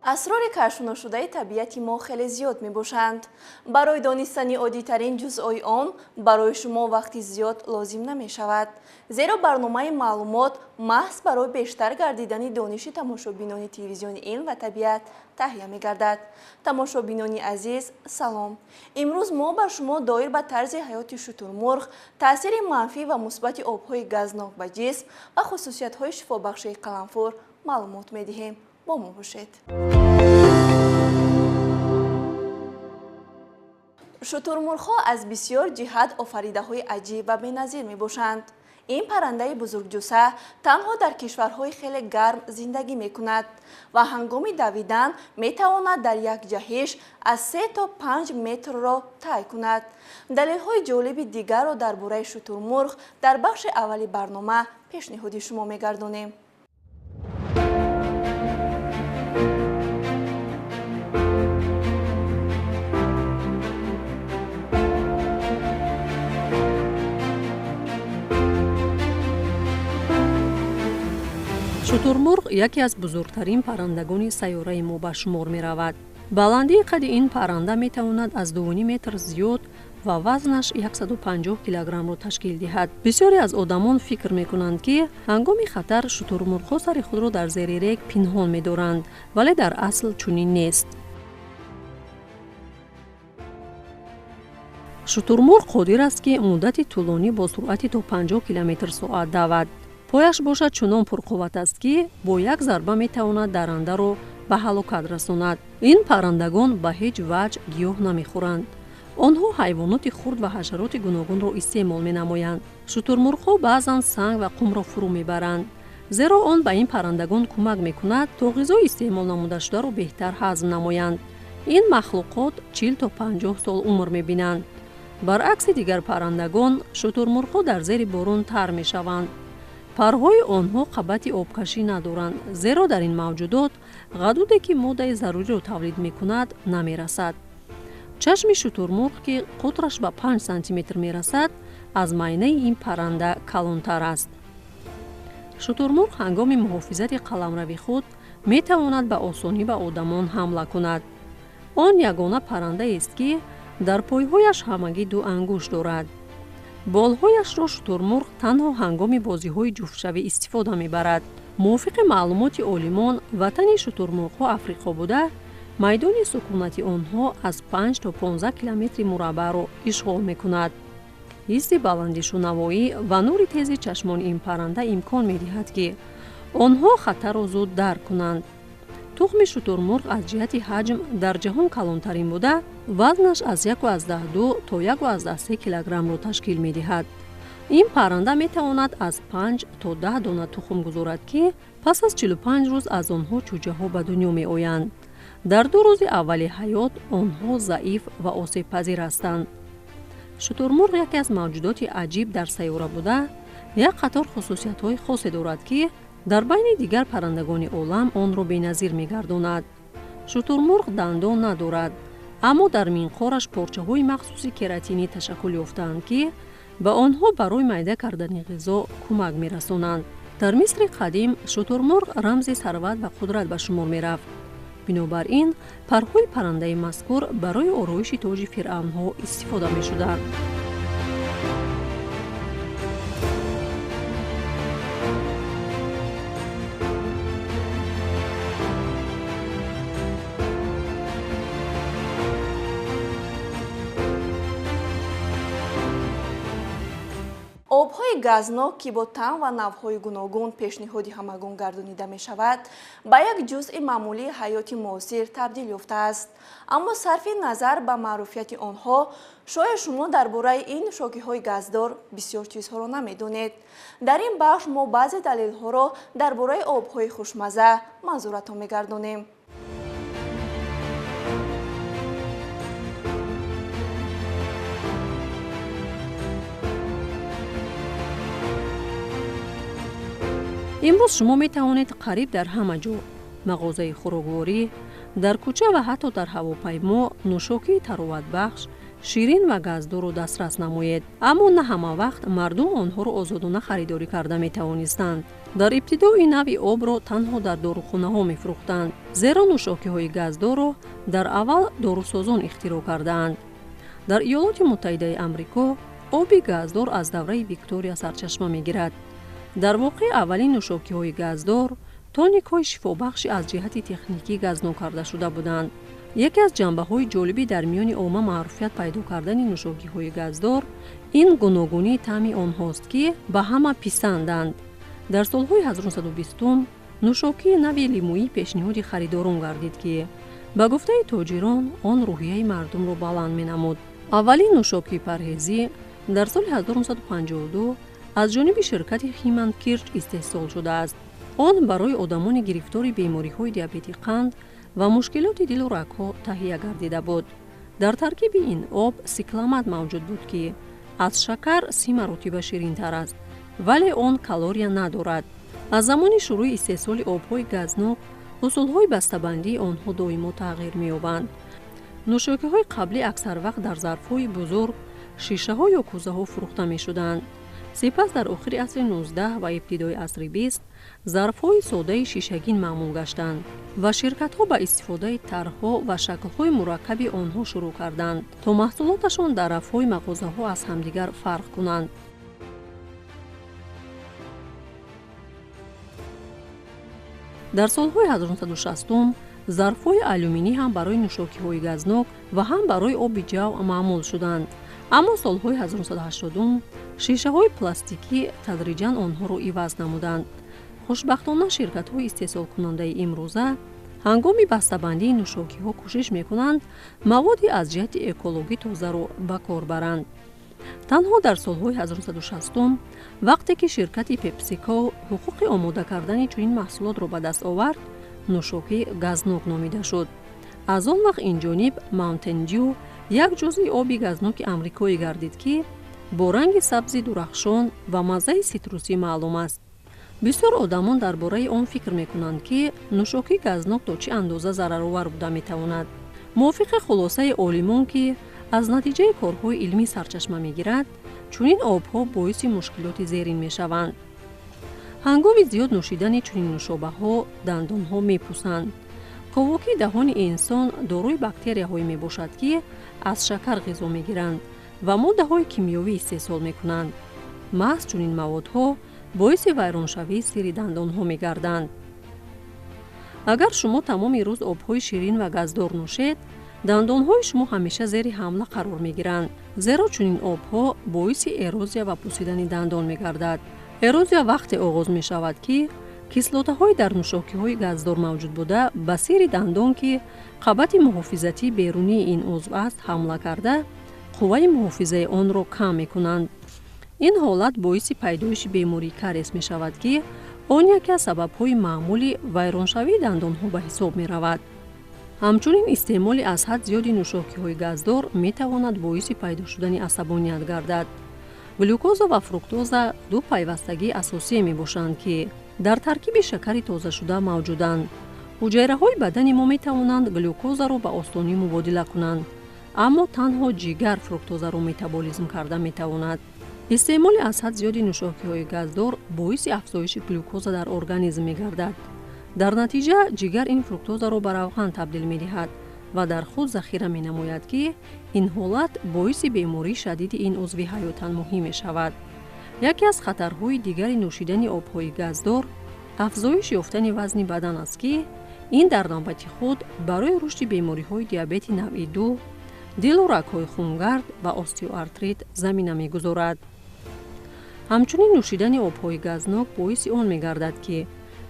Асрори кашфношудаи табиати мо хеле зиёд мебошанд. Барои донистани оддитарин ҷузъҳои он барои шумо вақти зиёд лозим намешавад, зеро барномаи маълумот маҳз барои бештар гардидани дониши тамошобинони телевизиони илм ва табиат таҳия мегардад. Тамошобинони азиз, салом! Имрӯз мо ба шумо доир ба тарзи ҳаёти шутурмурғ, таъсири манфӣ ва мусбати обҳои газнок ба ҷисм ва хусусиятҳои шифобахшии қаламфур маълумот медиҳем. Бо мо бошед. Шутурмурғҳо аз бисёр ҷиҳат офаридаҳои аҷиб ва беназир мебошанд. Ин паррандаи бузургҷусса танҳо дар кишварҳои хеле гарм зиндагӣ мекунад ва ҳангоми давидан метавонад дар як ҷаҳиш аз 3 то 5 метрро тай кунад. Далелҳои ҷолиби дигарро дар бораи шутурмурғ дар бахши аввали барнома пешниҳоди шумо мегардонем. Шутурмурғ яке аз бузургтарин паррандагони сайёраи мо ба шумор меравад. Баландии қади ин парранда метавонад аз 2,5 метр зиёд ва вазнаш 150 килограммро ташкил диҳад. Бисёре аз одамон фикр мекунанд, ки ҳангоми хатар шутурмурғҳо сари худро дар зери рег пинҳон медоранд, вале дар асл чунин нест. Шутурмурғ қодир аст, ки муддати тӯлонӣ бо суръати то 50 километр соат давад. Пояш бошад чунон пурқувват аст, ки бо як зарба метавонад дарандаро ба ҳалокат расонад. Ин паррандагон ба ҳеҷ ваҷҳ гиёҳ намехӯранд. Онҳо ҳайвоноти хурд ва ҳашароти гуногунро истеъмол менамоянд. Шутурмурғҳо баъзан санг ва қумро фурӯ мебаранд, зеро он ба ин паррандагон кӯмак мекунад, то ғизои истеъмол намудашударо беҳтар ҳазм намоянд. Ин махлуқот 40 то 50 сол умр мебинанд. Баръакси дигар паррандагон, шутурмурғҳо дар зери борон тар мешаванд. Парҳои онҳо қабати обкашӣ надоранд, зеро дар ин мавҷудот ғадуде, ки моддаи заруриро тавлид мекунад, намерасад. Чашми шутурмурғ, ки қутраш ба 5 сантиметр мерасад, аз майнаи ин парранда калонтар аст. Шутурмурғ ҳангоми муҳофизати қаламрави худ метавонад ба осонӣ ба одамон ҳамла кунад. Он ягона паррандаест, ки дар пойҳояш ҳамагӣ 2 ангушт дорад. Болҳояшро шутурмурғ танҳо ҳангоми бозиҳои ҷуфтшавӣ истифода мебарад. Мувофиқи маълумоти олимон, ватани шутурмурғҳо Африқо буда, майдони сукунати онҳо аз 5 то 15 километри мураббаъро ишғол мекунад. Ҳисси баландишунавоӣ ва нури тези чашмони ин парранда имкон медиҳад, ки онҳо хатарро зуд дарк кунанд. Тухми шутурмурғ аз ҷиҳати ҳаҷм дар ҷаҳон калонтарин буда, вазнаш аз 1,2 то 1,3 килограммро ташкил медиҳад. Ин парранда метавонад аз 5 то 10 дона тухм гузорад, ки пас аз 45 рӯз аз онҳо чӯҷаҳо ба дунё меоянд. Дар 2 рӯзи аввали ҳаёт онҳо заиф ва осебпазир ҳастанд. Шутурмурғ яке аз мавҷудоти аҷиб дар сайёра буда, як қатор хусусиятҳои хосе дорад, ки дар байни дигар паррандагони олам онро беназир мегардонад. Шутурмурғ дандон надорад, аммо дар минқораш порчаҳои махсуси кератинӣ ташаккул ёфтаанд, ки ба онҳо барои майда кардани ғизо кӯмак мерасонанд. Дар Мисри қадим шутурмурғ рамзи сарват ва қудрат ба шумор мерафт. Бинобар ин парҳои паррандаи мазкур барои ороиши тоҷи фиръавнҳо истифода мешуданд. Обҳои газнок, ки бо таъм ва навъҳои гуногун пешниҳоди ҳамагон гардонида мешавад, ба як ҷузъи маъмулии ҳаёти муосир табдил ёфтааст. Аммо сарфи назар ба маъруфияти онҳо, шояд шумо дар бораи ин нӯшокиҳои газдор бисёр чизҳоро намедонед. Дар ин бахш мо баъзе далелҳоро дар бораи обҳои хушмаза манзуратон мегардонем. Имрӯз шумо метавонед қариб дар ҳама ҷо, мағозаи хӯрокворӣ, дар кӯча ва ҳатто дар ҳавопаймо нӯшокии тароватбахш, ширин ва газдорро дастрас намоед. Аммо на ҳама вақт мардум онҳоро озодона харидорӣ карда метавонистанд. Дар ибтидо ин навъи обро танҳо дар дорухонаҳо мефурӯхтанд, зеро нӯшокиҳои газдорро дар аввал дорусозон ихтироъ кардаанд. Дар Иёлоти Муттаҳидаи Амрико оби газдор аз давраи Виктория сарчашма мегирад. Дар воқеъ аввалин нӯшокиҳои газдор тоникҳои шифобахши аз ҷиҳати техникӣ газнок карда шуда буданд. Яке аз ҷанбаҳои ҷолиби дар миёни омма маъруфият пайдо кардани нӯшокиҳои газдор ин гуногунии таъми онҳост, ки ба ҳама писанданд. Дар солҳои 1920 нӯшокии нави лимӯӣ пешниҳоди харидорон гардид, ки ба гуфтаи тоҷирон он рӯҳияи мардумро баланд менамуд. Аввалин нӯшокии парҳезӣ дар соли 1952 аз ҷониби ширкати Химан Кирч истеҳсол шудааст. Он барои одамони гирифтори бемориҳои диабети қанд ва мушкилоти дилу рагҳо таҳия гардида буд. Дар таркиби ин об сикламат мавҷуд буд, ки аз шакар 30 маротиба ширинтар аст, вале он калория надорад. Аз замони шурӯи истеҳсоли обҳои газнок усулҳои бастабандии онҳо доимо тағйир меёбанд. Нӯшокиҳои қаблӣ аксар вақт дар зарфҳои бузург, шишаҳо ё кӯзаҳо фурӯхта мешуданд. Сипас дар охири асри 19 ва ибтидои асри 20 зарфҳои содаи шишагин маъмул гаштанд ва ширкатҳо ба истифодаи тарҳҳо ва шаклҳои мураккаби онҳо шурӯъ карданд, то маҳсулоташон дар рафҳои мағозаҳо аз ҳамдигар фарқ кунанд. Дар солҳои 1960 зарфҳои алюминӣ ҳам барои нӯшокиҳои газнок ва ҳам барои оби ҷав маъмул шуданд. Аммо солҳои 1980 шишаҳои пластикӣ тадриҷан онҳоро иваз намуданд. Хушбахтона ширкатҳои истеҳсолкунандаи имрӯза ҳангоми бастабандии нӯшокиҳо кӯшиш мекунанд маводи аз ҷиҳати экологӣ тозаро ба кор баранд. Танҳо дар солҳои 1960 вақте ки ширкати Пепсико ҳуқуқи омода кардани чунин маҳсулотро ба даст овард, нӯшокӣ газнок номида шуд. Аз он вақт инҷониб Mountain Dew як ҷузъи оби газноки амрикоӣ гардид, ки бо ранги сабзи дурахшон ва маззаи ситрусӣ маълум аст. Бисёр одамон дар бораи он фикр мекунанд, ки нӯшокии газнок то чӣ андоза зараровар буда метавонад. Мувофиқи хулосаи олимон, ки аз натиҷаи корҳои илмӣ сарчашма мегирад, чунин обҳо боиси мушкилоти зерин мешаванд. Ҳангоми зиёд нӯшидани чунин нӯшобаҳо дандонҳо мепусанд. Ковокии даҳони инсон дорои бактерияҳое мебошад, ки аз шакар ғизо мегиранд ва моддаҳои кимиёвӣ истеҳсол мекунанд. Маҳз чунин маводҳо боиси вайроншавии сири дандонҳо мегарданд. Агар шумо тамоми рӯз обҳои ширин ва газдор нӯшед, дандонҳои шумо ҳамеша зери ҳамла қарор мегиранд, зеро чунин обҳо боиси эрозия ва пусидани дандон мегардад. Эрозия вақте оғоз мешавад, ки кислотаҳои дар нӯшокиҳои газдор мавҷуд буда ба сири дандон, ки қабати муҳофизатии берунии ин узв аст, ҳамла карда қувваи муҳофизаи онро кам мекунанд. Ин ҳолат боиси пайдоиши бемории кариес мешавад, ки он яке аз сабабҳои маъмули вайроншавии дандонҳо ба ҳисоб меравад. Ҳамчунин истеъмоли аз ҳад зиёди нӯшокиҳои газдор метавонад боиси пайдо шудани асабоният гардад. Глюкоза ва фруктоза ду пайвастагии асосие мебошанд, ки дар таркиби шакари тозашуда мавҷуданд. Ҳуҷайраҳои бадани мо метавонанд глюкозаро ба осонӣ мубодила кунанд, аммо танҳо ҷигар фруктозаро метаболизм карда метавонад. Истеъмоли аз ҳад зиёди нӯшокиҳои газдор боиси афзоиши глюкоза дар организм мегардад. Дар натиҷа ҷигар ин фруктозаро ба равған табдил медиҳад ва дар худ захира менамояд, ки ин ҳолат боиси бемории шадиди ин узви ҳаётан муҳим мешавад. Яке аз хатарҳои дигари нӯшидани обҳои газдор афзоиш ёфтани вазни бадан аст, ки ин дар навбати худ барои рушди бемориҳои диабети навъи 2, дилу рагҳои хунгард ва остеоартрит замина мегузорад. Ҳамчунин нӯшидани обҳои газнок боиси он мегардад, ки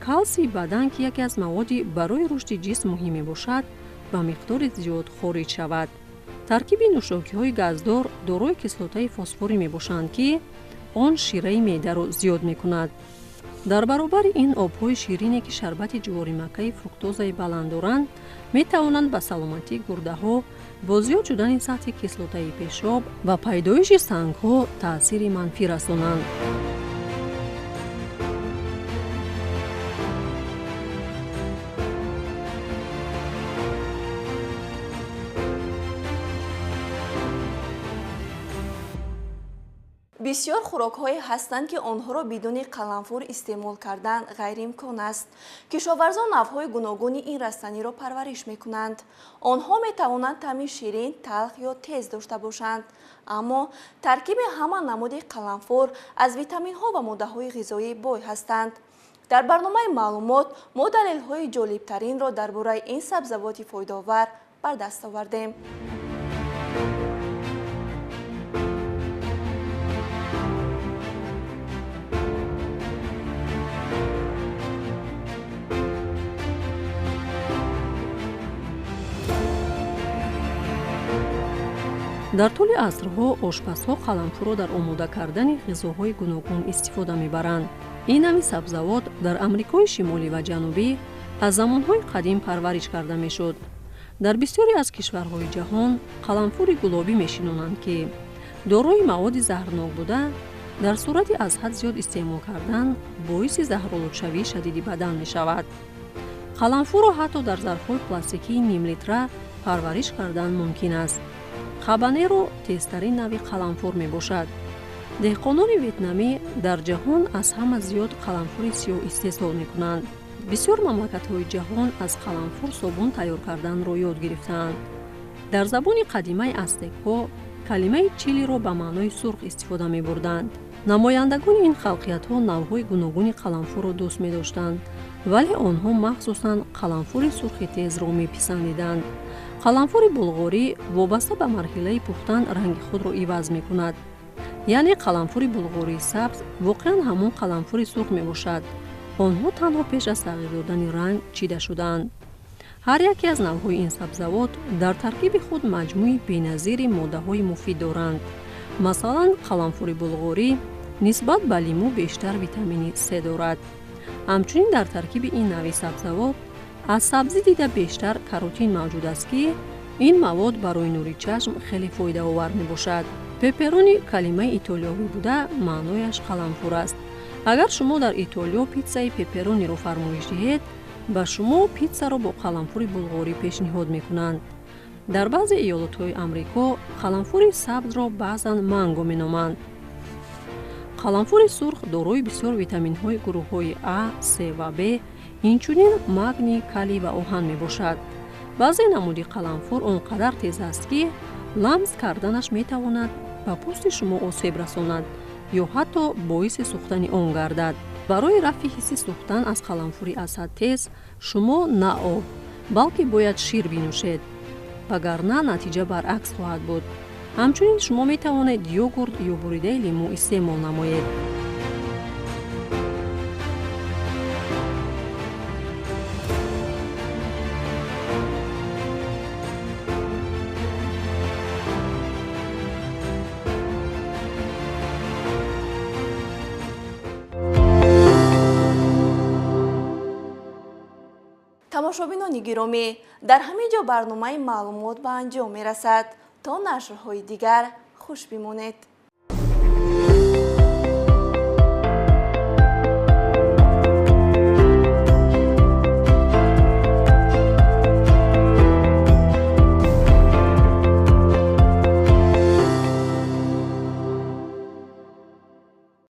калсии бадан, ки яке аз маводи барои рушди ҷисм муҳим мебошад, ба миқдори зиёд хориҷ шавад. Таркиби нӯшокиҳои газдор дорои кислотаи фосфорӣ мебошанд, ки он шираи меъдаро зиёд мекунад. Дар баробари ин обҳои ширине, ки шарбати ҷуворимаккаи фруктозаи баланд доранд, метавонанд ба саломатии гурдаҳо бо зиёд шудани сатҳи кислотаи пешоб ва пайдоиши сангҳо таъсири манфӣ расонанд. Бисёр хӯрокҳое ҳастанд, ки онҳоро бидуни қаламфур истеъмол кардан ғайриимкон аст. Кишоварзон навъҳои гуногуни ин растаниро парвариш мекунанд. Онҳо метавонанд таъми ширин, талх ё тез дошта бошанд. Аммо таркиби ҳама намуди қаламфур аз витаминҳо ва моддаҳои ғизоӣ бой ҳастанд. Дар барномаи маълумот мо далелҳои ҷолибтаринро дар бораи ин сабзавоти фоидаовар бар даст овардем. Дар тӯли асрҳо ошпазҳо қаламфурро дар омода кардани ғизоҳои гуногун истифода мебаранд. Ин нави сабзавот дар Амрикои Шимолӣ ва Ҷанубӣ аз замонҳои қадим парвариш карда мешуд. Дар бисёре аз кишварҳои ҷаҳон қаламфури гулобӣ мешинонанд, ки дорои маводи заҳрнок буда, дар сурати аз ҳад зиёд истеъмол кардан боиси заҳролудшавии шадиди бадан мешавад. Қаламфурро ҳатто дар зарфҳои пластикии нимлитра парвариш кардан мумкин аст. Хабанеро тезтарин нави қаламфур мебошад. Деҳқонони ветнамӣ дар ҷаҳон аз ҳама зиёд қаламфури сиёҳ истеҳсол мекунанд. Бисёр мамлакатҳои ҷаҳон аз қаламфур собун тайёр карданро ёд гирифтаанд. Дар забони қадимаи астекҳо калимаи чилиро ба маънои сурх истифода мебурданд. Намояндагони ин халқиятҳо навъҳои гуногуни қаламфурро дӯст медоштанд, вале онҳо махсусан қаламфури сурхи тезро меписандиданд. Қаламфури булғорӣ вобаста ба марҳилаи пухтан ранги худро иваз мекунад. Яъне қаламфури булғории сабз воқеан ҳамон қаламфури сурх мебошад. Онҳо танҳо пеш аз тағйир додани ранг чида шудаанд. Ҳар яке аз навъҳои ин сабзавот дар таркиби худ маҷмӯи беназири моддаҳои муфид доранд. Масалан, қаламфури булғорӣ нисбат ба лимӯ бештар витамини С дорад. Ҳамчунин дар таркиби ин нави сабзавот аз сабзӣ дида бештар каротин мавҷуд аст, ки ин мавод барои нури чашм хеле фоидаовар мебошад. Пеперони калимаи итолиёвӣ буда, маънояш қаламфур аст. Агар шумо дар Итолиё питсаи пеперониро фармоиш диҳед, ба шумо питсаро бо қаламфури булғорӣ пешниҳод мекунанд. Дар баъзе иёлотҳои Амрико қаламфури сабзро баъзан манго меноманд. Қаламфури сурх дорои бисёр витаминҳои гурӯҳҳои А, С ва Б, инчунин магний, калий ва оҳан мебошад. Баъзе намуди қаламфур он қадар тез аст, ки ламс карданаш метавонад ба пӯсти шумо осеб расонад ё ҳатто боиси сӯхтани он гардад. Барои рафъи ҳисси сӯхтан аз қаламфури аз ҳад тез шумо на об, балки бояд шир бинӯшед, вагарна натиҷа баръакс хоҳад буд. Ҳамчунин шумо метавонед йогурт ё буридаи лимӯ истеъмол намоед. Тамошобинони гиромӣ, дар ҳамин ҷо барномаи маълумот ба анҷом мерасад. То нашрҳои дигар хуш бимонед.